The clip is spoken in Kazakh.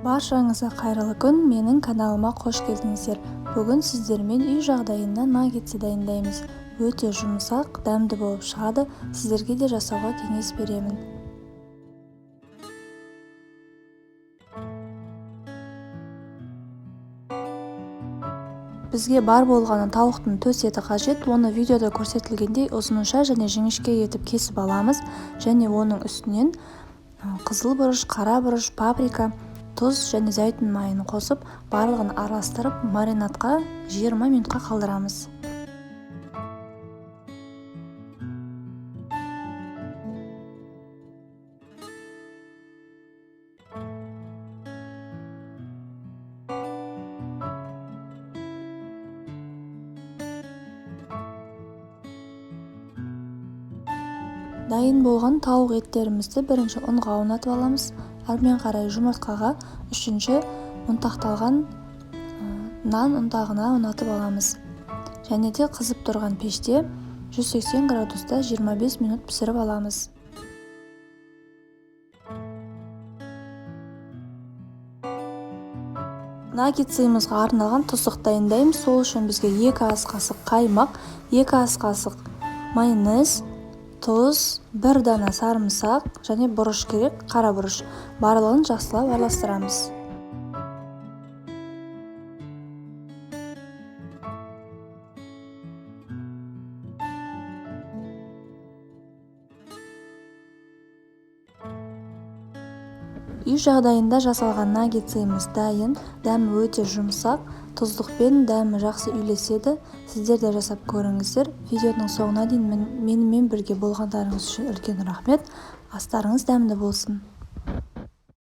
Баршаңызға қайырлы күн, менің каналыма қош келдіңіздер. Бүгін сіздермен үй жағдайында наггетсы дайындаймыз. Өте жұмсақ, дәмді болып шығады. Сіздерге де жасауға кеңес беремін. Бізге бар болғаны тауықтың төс еті қажет. Оны видеода көрсетілгендей ұзынша және жіңішке етіп кесіп аламыз. Және оның үстінен қызыл бұрыш, қара бұрыш, паприка, тұз және зәйтүн майын қосып, барлығын араластырып, маринадқа 20 минутқа қалдырамыз. Дайын болған тауық еттерімізді бірінші ұнға аунатып аламыз, әрмен қарай жұмыртқаға, үшінші ұнтақталған нан ұнтағына аунатып аламыз. Және де қызып тұрған пеште 180 градуста 25 минут пісіріп аламыз. Наггетсымызға арналған тұздық дайындаймыз. Сол үшін бізге 2 ас қасық қаймақ, 2 ас қасық майонез, тұз, 1 дана сарымсақ және бұрыш керек, қара бұрыш. Барлығын жақсылап араластырамыз. Үй жағдайында жасалған наггетсымыз дайын, дәмі өте жұмсақ, тұздықпен дәмі жақсы үйлеседі. Сіздер де жасап көріңіздер. Видеоның соңына дейін менімен бірге болғандарыңыз үшін үлкен рахмет. Астарыңыз дәмді болсын.